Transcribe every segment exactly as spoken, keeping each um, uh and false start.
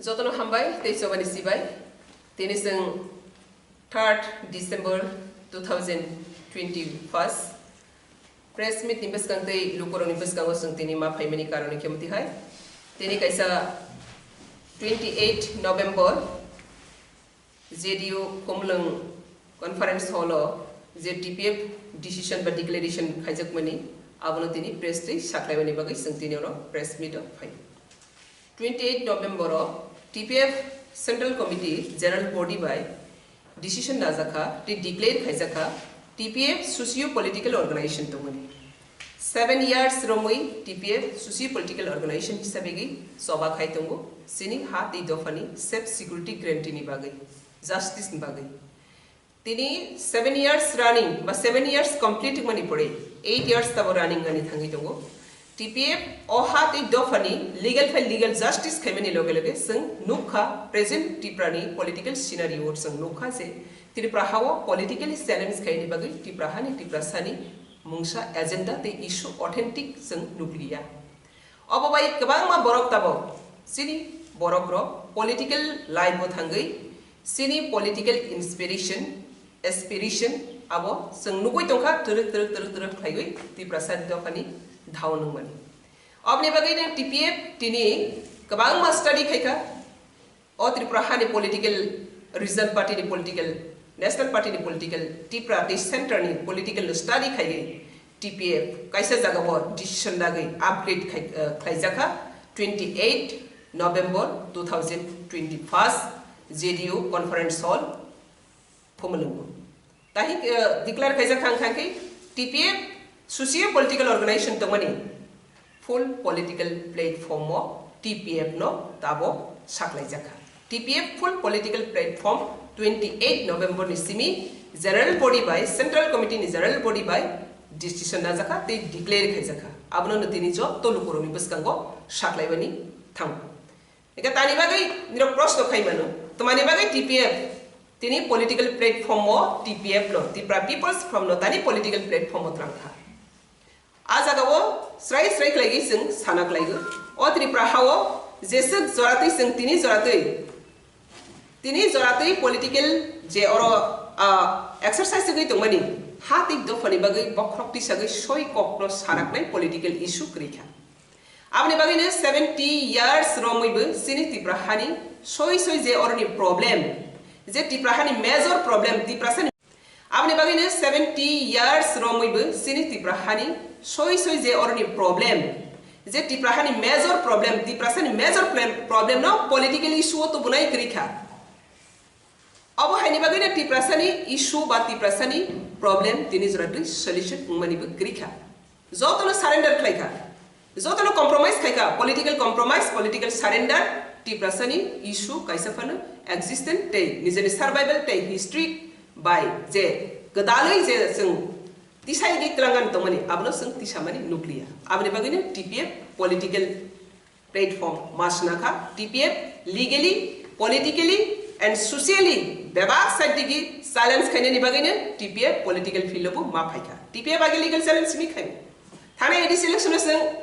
Jotono hambai tei chobani sibai. Tini chwng third December two thousand twenty-first press meet ni bwskang tei lukurokni bwskango chwng tini ma phaimani karon khe mwtwi hai. Tini kaisa twenty-eight November J D U Khumlwng Conference Hall o je T P F decision ba declaration khaijakmani, abono tini press twi saklaimani bagwi chwng tini oro press meet o phai. Twenty-eight November o T P F Central Committee General Body bai decision najakha tei declare khaijakha T P F socio political organization tongmani. Seven years romwi T P F socio political organization hisabegwi choba khai tongo chini ha tei dophani safe security guarantee ni bagwi, justice ni bagwi. Tini seven years running ba seven years complete wngmani pore eight years tabo running wngani thangwi tongo. T P F o ha tei dophani legal phai legal justice khaimani loge loge chwng nukha present Tripura ni political scenario o chwng nukha je Tripura ha o politically challenge khaini bagwi Tripura hani Tiprasani mungsa agenda tei issue authentic chwng nukliya. Obo bai kwbangma borok tabok chini borok rok political life o thangwi chini political inspiration, aspiration abo chwng nugwi tongkha twrwk twrwk twrwk twrwk khlaiwi Tiprasa dophani dhao nungmani. Oboni bagwi no T P F tini kwbangma study khaikha. O Tripura hani political, regional party ni political, national party ni political, Tripura tei center ni political no study khaiwi T P F kaisa jaga o decision nagwi upgrade khai, eh, khlaijakha twenty eight November two thousand twenty first J D U conference hall Khumulwngo. Tahi, eh, declare khaijak kha wngkha khe T P F socio political organization tongmani full political platform o T P F no tabo saklaijak kha. T P F full political platform twenty eight November ni simi general body bai, central committee ni general body bai decision najak kha tei declare khaijak kha. Abono no tini joto lukurokni bwskango saklaibani thango. Eka tani bagwi nirok proshno khai mano, twmani bagwi T P F tini political platform o T P F no, Tripura People's Front no tani political platform o twlang kha. A jaga o srai srai khlaiwi chwng sana khlaigo. O Tripura ha o jeswk joratwi chwng tini joratwi, tini joratwi political je oro, ah, exercise wngwi tongmani ha tei dophani bagwi bokhorok tisagwi soi kokno sanaknai political issue kwrwi kha. Aboni bagwino seventy years romwibo chini Tripura hani soi soi je oroni problem, je Tripura hani major problem, Tiprasani. Aboni bagwino seventy years romwibo chini Tripura hani soi soi je oroni problem, je Tripura hani major problem, Tiprasani major problem, problem no political issue o tubunai kwrwi kha. Obo haini bagwino Tiprasani issue ba Tiprasani problem tini joratwi solution wngmanibo kwrwi kha. Jotono surrender khlai kha, jotono compromise khai kha, political compromise, political surrender, Tiprasani issue kaisa phano existent tei nijeni survival tei history bai je gwdalwi je chwng tisai di twlangan tongmani abono chwng tisamani nukliya. Aboni bagwino T P F political platform ma swnakha, T P F legally, politically and socially bebak side digi challenge khainani bagwino T P F political field o bo ma phaikha. T P F age legal challenge simi khai. Thana A D C election o chwng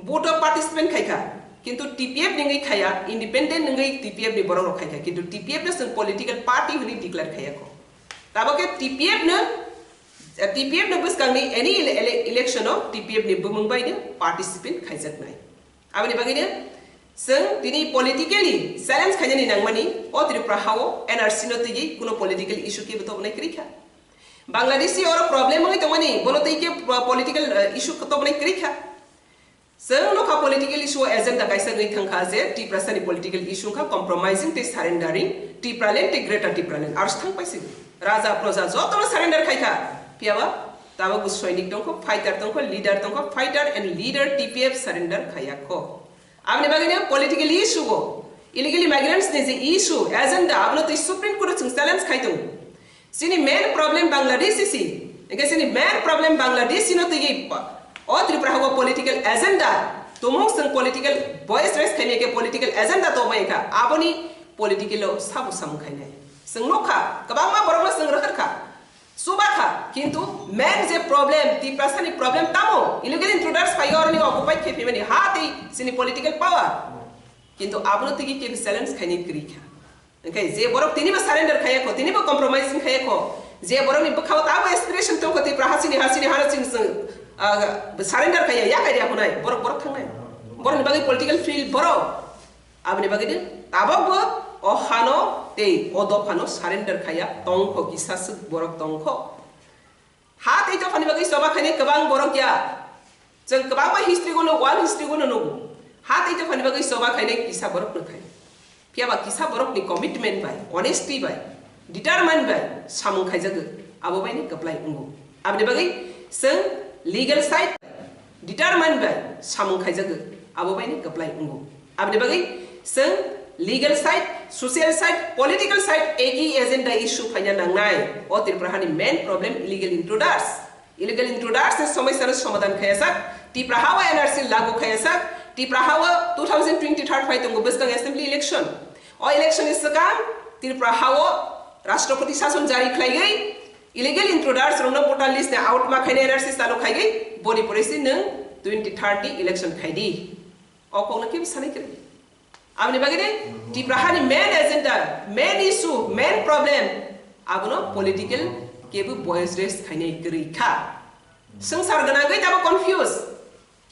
vote o participant khaikha, kintu T P F ningwi khaya, independent ningwi T P F ni borok rok khaikha, kintu T P F no chwng political party hwnwi declare khaya kho. Tabok khe T P F no, T P F no bwskangni any ele-, ele-, election o T P F ni bumung bai no participant khaijaknai. Aboni bagwino chwng tini politically challenge khainani nangmani, o Tripura ha o N R C no twiwi kuno political issue kebo tobonai kwrwi kha. Bangladeshi oro problem wngwi tongmani, bono twi khe po-, political, eh, issue tobonai kwrwi kha. Chwng nokha political issue o agenda kaisa wngwi thangkha je Tiprasani political issue wngkha compromising tei surrendering Tipraland tei Greater Tipraland. Aro se thang paising raja proja jotono surrender khaikha. Phiyaba tabok bo soinik tongkho, fighter tongkho, leader tongkho, fighter and leader T P F surrender khayakho. Aboni bagwino political issue o illegal immigrants ni je issue, agenda, abono twi Supreme Court o chwng challenge khai tongo. Chini main problem Bangladeshi si. Hingke chini main problem Bangladeshi no twi pa-, o Tripura ha o political agenda. Tumung chwng political voice raise khaimya khe political agenda tongmai kha. Aboni political o sabo samung khainai. Chwng nukha, kwbangma borokno chwng rohor kha. Chuba kha, kintu main je problem, Tiprasani problem tamo, illegal intruders phai oroni occupy khe phimani ha tei chini political power. Kintu abono tigi kebo challenge khainai kwrwi kha. Hwnkhe je borok tinibo surrender khaiya kho, tinibo compromising khaiya kho, je borokni bwkhao tabo aspiration tongkho Tipra hasini, hasini, hano chini chwng, ah, surrender khaiya, yakai rya hwnai, borok, borok thangnai. Borokni bagwi political field borok. Aboni bagwi de tabokbo o hano tei o dophano surrender khaiya tongkho, kisa swk borok tongkho. Ha tei dophani bagwi choba khainai kwbang borok ya. Chwng kwbangma history-o no, world history-o no nugo. Ha tei dophani bagwi choba khainai kisa borok no khai. Phiya ba kisa borokni commitment bai, honesty bai, determine bai samung khaijago, abo bai ni kwplai wngo. Aboni bagwi chwng legal side, determine bai samung khaijago, abo bai ni kwplai wngo. Aboni bagwi chwng legal side, social side, political side, eki agenda issue phaina nangnai. O Tripura hani main problem illegal intruders. Illegal intruders ni somosya no somadhan khaiya sak, Tipra ha o N R C lagu khaiya sak, Tipra ha o two thousand twenty-third phai tongo bwskang assembly election. O election ni swkang Tripura ha o Rashtrapati Shason jari khlaigwi illegal intruders rokno voter list ni out ma khainai N R C chalo khaigwi boni pore si nwng twenty thirty election khaidi. O kokno kebo sanai kwrwi. Aboni bagwi de Tipra hani main agenda, main issue, main problem abono political kebo voice raise khainai kwrwi kha. Swngchar gwnangwi tamo confuse.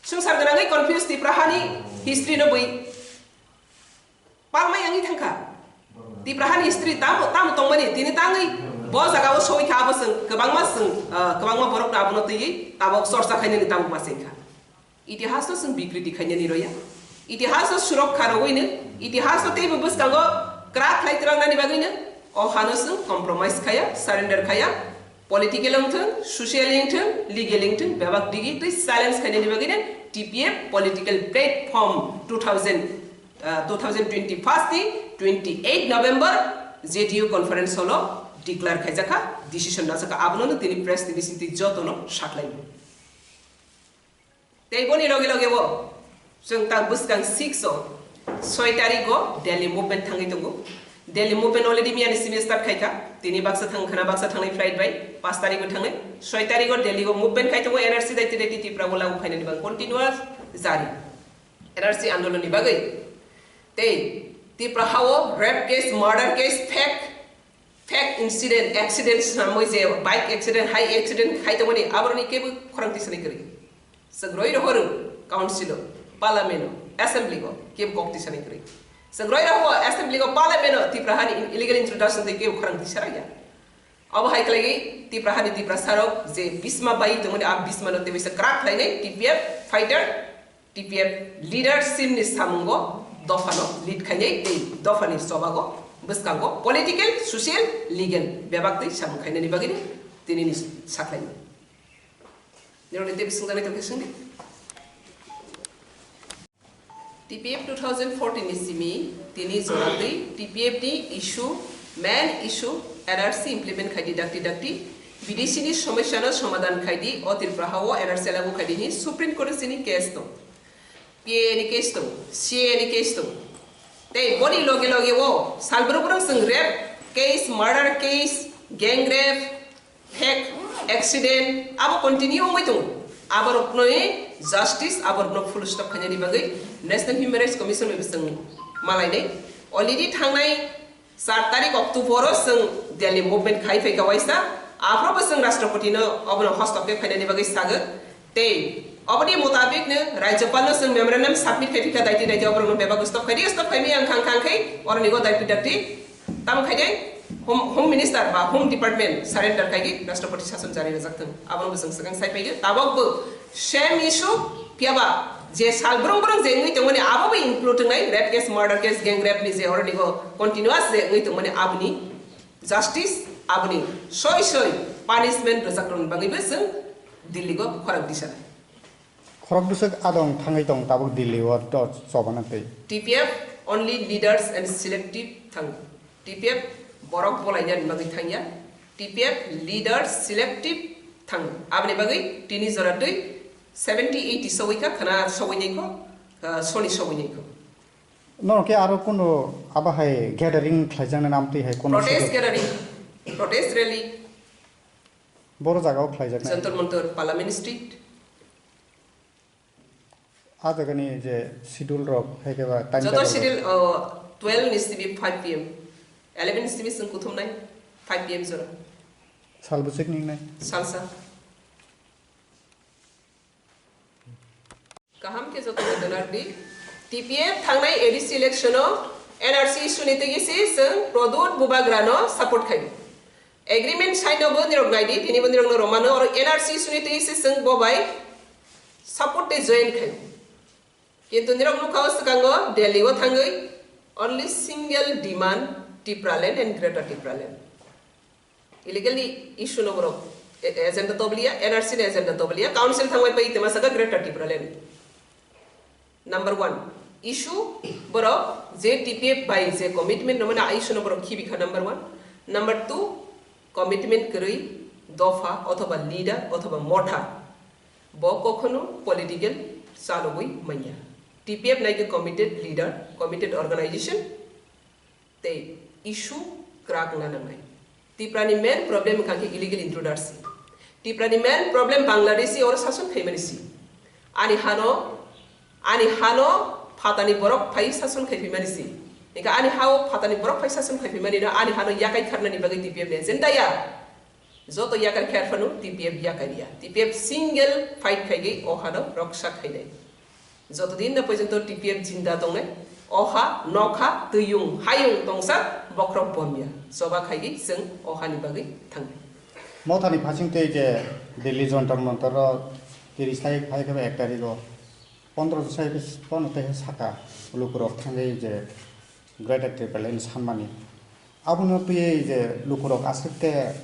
Swngchar gwnangwi confuse Tipra hani history no bui. Palmai wngwi thangkha. Tipra hani history tamo, tamo tongmani, tini tangwi bo jaga o soi kha, abo chwng kwbangma chwng, ah, kwbangma borok abono twiwi tabok chorcha khainani tabok ma chengkha. Itihas no chwng bikriti khainani roya. Itihas no surokha rogwino, itihas no teibo bwskango kwrak khlai twlangnani bagwino o hano chwng compromise khaya, surrender khaya. Political wngthwng, social wngthwng, legal wngthwng, bebak digi twi challenge khainani bagwino T P F political platform two thousand, ah, two thousand twenty-first ni twenty-eight November Z D U conference hall o declare khaijakha, decision najakha, abono no tini press release twi jotono saklaio. Tei boni loge loge o chwng tak bwskang six o soi tarik o Delhi movement thangwi tongo. Delhi movement already miyani simi start khaikha, tini baksa thang khana, baksa thangnai flight bai, paanch tarik o thangnai, soi tarik o Delhi o movement khai tongo, N R C daiti daiti Tripura o lagu khainani bang continuous jari N R C andolon ni bagwi. Tei Tripura ha o rape case, murder case, fake fake incident, accident swnamwi je bike accident, hai accident khai tongmani, aboroni kebo khorang tisani kwrwi. Chwng roi rohoro council o, parliament o, assembly o kebo kok tisani kwrwi. Chwng roi rohoro assembly o, parliament o Tripura hani illegal introduction tei kebo khorang tisara ya. Abo hai khlaiwi Tripura hani Tiprasa rok je bisma bai tongmani, a bisma no tebisa kwrak khlainai T P F fighter, T P F leadership ni samungo dophano lead khainai tei dophani chobago bwskango political, social, legal bebak twi samung khainani bagwi tini ni sakhlainai. Nirok ni tei bising jani tongkhe singdi. T P F two thousand fourteen ni simi tini jora twi T P F ni issue, main issue N R C implement khaidi dakti dakti, B D C ni somosya no somadhan khaidi, o Tripura ha o N R C lagu khaidi ni Supreme Court o chini case tong. P A ni case tongo, C A ni case tongo. Tei boni loge loge o sal bwrwk bwrwk chwng rape case, murder case, gang rape, fake accident, abo continue wngwi tongo. Aborokno justice, aborokno full stop khainani bagwi National Human Rights Commission bai bo chwng malainai. Already thangnai char tarik October o chwng Delhi movement khai phaikha waisa, aphuru bo chwng Rashtrapati no obono hostokhe phainani bagwi sagw. Tei oboni mutabik no Rajyapal no chwng memorandum submit khai phikha, daiti daiti oborok no bebak stop khai di, stop khai mi ang khang khang khai oroni go daiti daiti tam khai dai Home, Home Minister ba Home Department surrender khai di Rashtrapati Shasan jari rwjak thung. Abono bo chwng swkang sai phaiyo. Tabok bo same issue, phiya ba je sal brung brung je wngwi tongmani abo bo include wngnai, rape case, murder case, gang rape ni je oroni go continuous je wngwi tongmani aboni justice, aboni soi soi punishment rwjak rwni bagwi bo chwng Delhi go khorang disa. Khorok bwswk adong thangwi tong tabuk Delhi o to chobana tei. T P F only leaders and selective thang. T P F borok bolaina ni bagwi thangya. T P F leaders selective thang. Aboni bagwi tini jora twi seventy eighty sogwi kha khana sogwi nai kho, ah, soni sogwi nai kho. Norok khe aro kuno abo hai gathering khlaijaknai nam twi hai kuno Protest sugwi gathering, protest rally, boro jaga o khlaijaknai. Jantar Mantar, Parliament Street. A jagani je schedule rok, hai khe ba time Joto table rok. Schedule, o, twelve ni simi five P M, eleven ni simi chwng kuthumnai five P M jora. Sal bwswk ningnai? Salsa. Kaham khe joto no donar di. T P F thangnai A D C election o N R C issue ni twi se chwng Pradyot Bubagra no support khai. Agreement sign no bo nirok nai di, tini bo nirok no romano oro N R C issue ni twi se chwng bo bai support tei join khai. Kintu nirok nukha o swkango Delhi o thangwi only single demand Tipraland and Greater Tipraland. Illegally issue no borok e-, agenda tobliya, N R C ni agenda tobliya, council thangbai pai tema saka Greater Tipraland. Number one, issue borok je T P F bai je commitment no mane a issue no borok khibi kha number one. Number two, commitment kwrwi dopha othoba leader othoba motha bo kokhono political chalogwi manya. T P F nai khe committed leader, committed organization, tei issue kwrak wngna nangnai. Tiprani main problem wngkha khe illegal intruder si. Tiprani main problem Bangladeshi oro sason khaimani si. Ani hano, ani hano phatani borok phai sason khai phaimani si. Eka ani hao phatani borok phai sason khai phaimani no ani hano yakai kharnani bagwi T P F ni agenda ya. Joto yakar khe arphano T P F yakar ya. T P F single fight khaigwi o hano roksa khainai. Joto din na porjonto T P F jinda tongnai, o ha, nokha, twiyung, hayung tongsa bokhorok bomya. Choba khaigwi chwng o hani bagwi thangnai. Mothani phasing tei je Delhi Jantar Mantar o tirish tarik hai khe ek tarik o pondro sai phano tei saka lukurok thangwi je Greater Tipraland sanmani. Abono twiwi je lukurok aswk khe,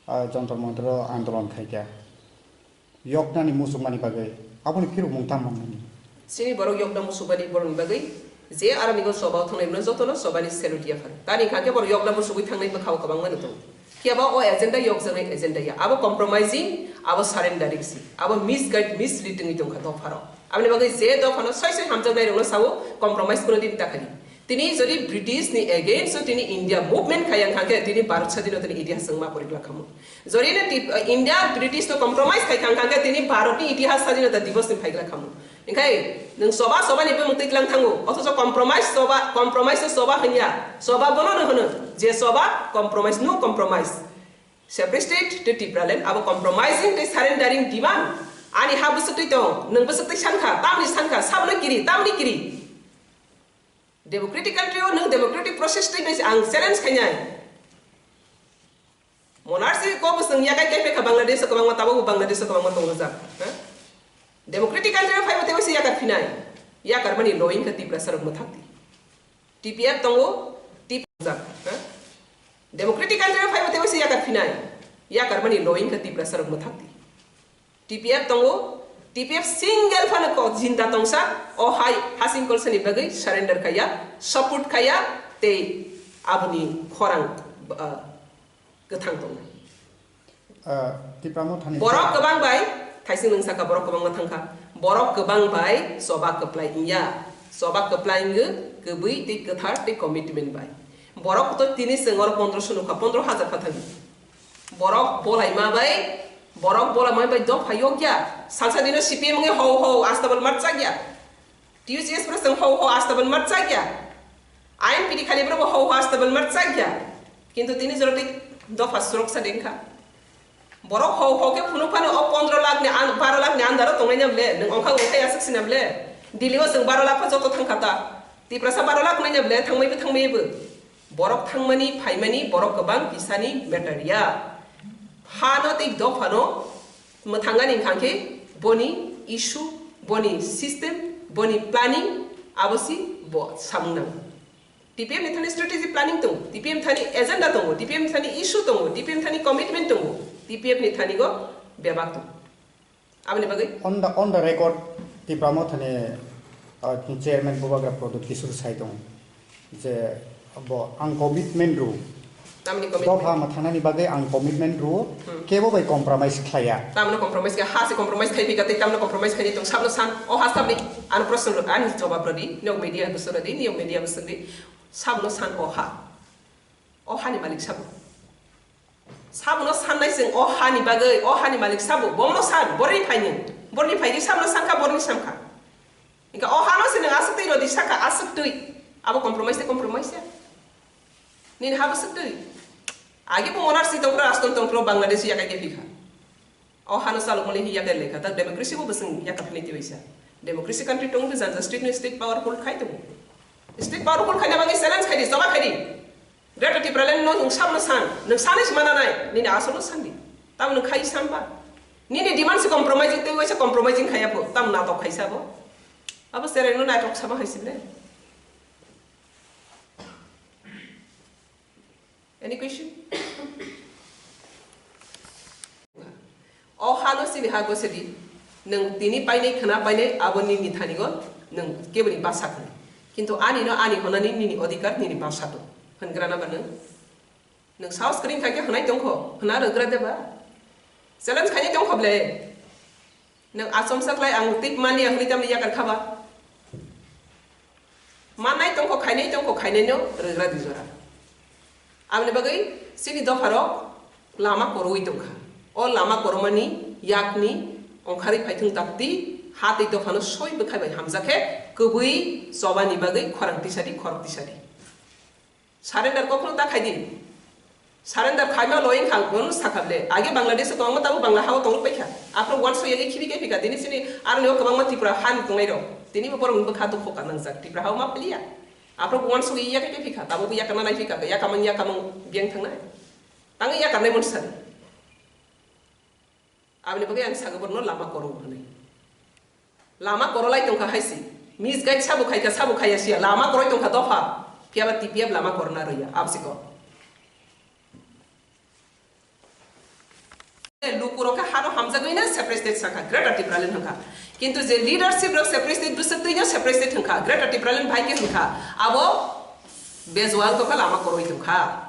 ah, Jantar Mantar o andolon khaikha. Yoknani muchungmani bagwi aboni phirukmung tamo wngnani? Chini borok yokna muchungmani borokni bagwi je aroni go choba o thangnai mano jotono choba ni salute yaphar. Tani kha khe borok yokna muchungwi thangnai bwkha o kwbangma no tongo. Phiya ba o agenda yokjaknai agenda ya. Abo compromising, abo surrendering si. Abo misguide, misleading wngwi tongkha dopharo. Aboni bagwi je dophano soi soi hamjaknai rokno sao compromise kuno din ta khali. Tini jodi British ni against o tini India movement khaya wngkha khe tini Bharat sadinota ni itihas wng ma poriglak khamu. Jodi no tip-, India British no compromise khai kha wngkha khe tini Bharat ni itihas sadinota divos ni phaiglak khamu. Hinkhe nwng choba choba ni bumung twi tlang thango, othocho compromise choba, compromise o choba hinya, choba bono no hwno je choba compromise, no compromise. Separate state tei Tipraland abo compromising tei surrendering demand. Ani ha bwswk twi tong, nwng bwswk twi sankha, tamni sankha, sabno kiri, tamni kiri. Democratic country o nwng democratic process twi bai ang challenge khainai. Monarchy ko bwswng yakai kaipai kha Bangladesh o kwbangma, tabuk bo Bangladesh o kwbangma tongjak. Ha? Democratic country o phaibo tei waisa yakar phinai. Yakar mani loing kha Tiprasa rok mwthak di. T P F tongo, T P F tongjak. Ha? Democratic country o phaibo tei waisa yakar phinai. Yakar mani loing kha Tiprasa rok mwthak di. T P F tongo, T P F single phano ko jinda tongsa, o hai hasing kolsani bagwi surrender khaya, support khaya, tei aboni khorang, ah, kwthang tongnai. Ah, Tipra Mothani borok kwbang bai, thaising nwng saka borok kwbangma thangkha. Borok kwbang bai choba kwplai wngya. Choba kwplai wngwi kwbwi tei kwthar tei commitment bai. Borok to tini chwng oro pondroso nukha, pondro hajar kha thangwi. Borok bolaima bai, borok bolaima bai dopha yokya. Salsa dino C P M wngwi hou hou astabal matchakya. T U C S phano chwng hou hou astabal matchakya. I N P D khali borok bo hou hou astabal matchakya. Kintu tini jora tei dopha suroksa dengkha. Borok hou hou khe phunuk phano o pondro lakh ni an-, baro lakh ni under o tongnai na ble, nwng ongkha ongkha aswk sina ble. Delhi o chwng baro lakh pha joto thangkha ta. Tiprasa baro lakh nai na ble, thangmaibo thangmaibo. Borok thangmani, phaimani, borok kwbang kisani matter ya. Hano tei dophano mwthangani wngkha khe boni issue, boni system, boni planning, abo si bo samung nango. T P F ni thani strategy planning tongo, T P F thani agenda tongo, T P F thani issue tongo, T P F thani commitment tongo, T P F ni thani go bebak tongo. Aboni bagwi? On the, on the record, Tipra Mothani, uh, chairman Bubagra Pradyot Kishore sai tongo je bo ang commitment rw. Tamni commitment? Dopha mwthangnani bagwi ang commitment rw, hmm, kebo bai compromise khlaiya. Tamno compromise khe ha se compromise khai phika tei tamno compromise khai tong sabno san o ha sabni ano proshno rw ani jawab rw di, nok media bwswk rw di, niyok media bwswk di, sabno san o ha. O hani malik sabo. Sabono sannai chwng o hani bagwi, o hani malik sabo, bono san, borni phaini, borni phaini sabono sankha, borni sankha. Hingke o hano se nwng aswk twi rodi saka, aswk twi. Abo compromise de compromise ya. Nini habo swk twi. Agi bo monarchy tongphuru, aston tongphuru Bangladesh yakai khe phikha. O hano chalokmani hi yakai lekha, ta democracy bo bwswng yakai phini twi waisa. Democracy country tong bwsa, state ni state powerful khai tongo. State powerful khaina bagwi challenge khai di, choba khai di. Greater Tipraland no nwng samno san, nwng sani se mana nai, nini asolo san di. Tamo nwng khai san ba. Nini demand se compromising tei waisa compromising khaiya pho, tamo natok khaisa bo. Abo cherai no naithok sama hai sible. Any question? O hano sini ha gosedi, nwng tini painai khna painai abo nini thani go, nwng keboni basa khna. Kintu ani no ani honani nini odhikar nini basa to. Hwngrana ba nwng? Nwng saos kwrwng kha khe hwnai tongkho, hwna rwgra de ba? Challenge khainai tongkho ble. Nwng achomsa khlai ang tip mani ang hwnwi tamni yakar kha ba? Mannai tongkho, khainai tongkho, khainai no rwgra di jora. Aboni bagwi chini dopharok lama koroi tongkha. O lama koromani yakni ongkharwi phaithwng dakti ha tei dophano soi bwkhai bai hamjakhe kwbwi chobani bagwi khorang tisadi, khorok tisadi. Surrender kokno ta khai di. Surrender khaima loi wngkha, bono sakha ble. Age Bangladesh o tongma tabo Bangla hao tongwi paikha. Aphuru uansuk yagwi khibi khe phikha. Tini sini aroni o kwbangma Tripura hani tongnai rok. Tini bo borok ni bwkha dukho ka nangjak. Tripura hao ma piliya. Aphuru uansuk ya khe phikha. Tabo bo yakarna nai phikha. Yakamang yakamang biyang thangnai. Tangwi yakarnai monsa. Aboni bagwi ang sago borno lama koro hwnwi. Lama korolai tongkha hai si. Misguide sabo khaikha, sabo khaiya siya. Lama koroi tongkha dopha. Phiyaba T P F lama korona rwya. Absiko. Lukurok khe hano hamjagwi no separate state sakha. Greater Tipraland hwnkha. Kintu je leadership rok separate state bwswk twi no separate state hwnkha. Greater Tipraland bai khe hwnkha. Abo bejual tongkha, lama koroi tongkha.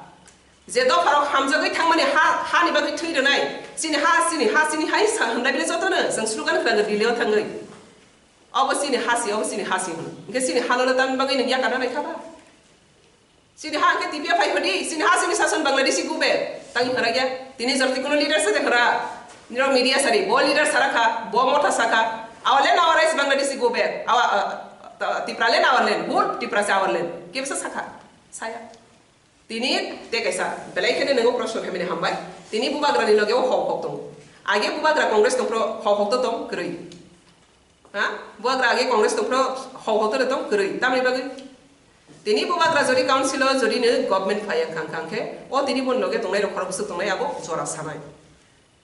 Je dopharok hamjagwi thangmani ha, hani bagwi thwi rwnai, chini ha, chini ha, chini hai sa hwnlai bini jotono chwng slogan khwlangwi Delhi o thangwi. Obo chini ha si, obo chini ha si hwno. Hwnkhe chini hano le tamni bagwi nwng yakarna naikha ba? Chini ha hwnkhe T P F phai hwdi, chini ha chini sason Bangladeshi go back. Tangwi hwra ya, tini jorti kuno leader sa de hwra. Nirok media sari, bo leader sara kha, bo motha saka. Our land, our rights, Bangladeshi go back. Our, uh, Tipraland our land, whole Tiprasa our land. Kebsa sakha? Saya. Tini tei kaisa belai kheno nwngo proshno khaimani hambai. Tini bubagrani loge o hok hok tongo. Age bubagra Congress tongphro hok hok to tong kwrwi. Ha? Bubagra age Congress tongphro hok hok to tong kwrwi. Tamni bagwi? Tini bubagra jodi council o jodi no government phai wngkha wngkha khe, o tini boni loge tongnai rok khorok bwswk tongnai abo jora sanai.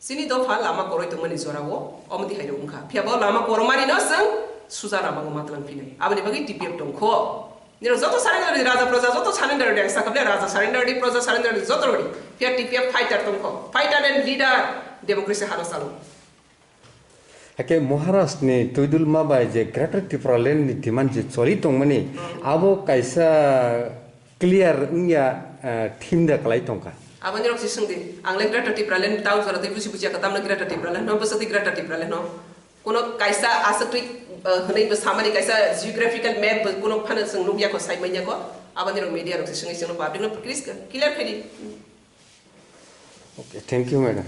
Chini dopha lama koroi tongmani jorao omo tihai rok wngkha. Phiya bo lama koromani no chwng suja lama o matwlang phinai. Aboni bagwi T P F tongkho. Nirok joto surrender di, raja proja joto surrender di, ang sakha ble raja surrender di, proja surrender di, joto rodi. Phiya T P F fighter tongkho. Fighter and leader democracy hano chalo. Hake Maharaj ni Tuidul Mabai je Greater Tipraland ni demand je choli tongmani, abo kaisa clear wngya, eh, thim da kwlai tongkha. Aboni rok si swngdi, ang le Greater Tipraland tao jora tei busi busi ka tamno Greater Tipraland no, bwswk tei Greater Tipraland no. Kuno kaisa aswk twi, eh, hwnwi bo samani kaisa geographical map bo kuno phano chwng nukya ko, sai manya ko. Aboni rok media rok si swngwi chwngno public no clear khaidi. Okay, thank you, madam.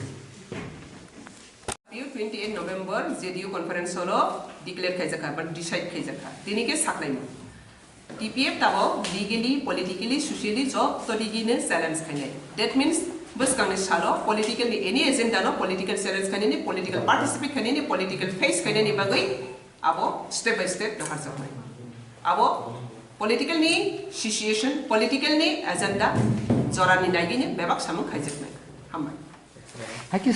Twenty eight November J D U conference hall o declare khaijakha, but decide khaijakha. Tini khe saklaimo. T P F tabo legally, politically, socially joto digini challenge khainai. That means, bwskangni salo political ni any agenda no political challenge khainani, political participate khainani, political face khainani bagwi abo step by step rohorjaknai. Abo political ni situation, political ni agenda jorani naigini bebak samung khaijaknai. Hambai. Hakhe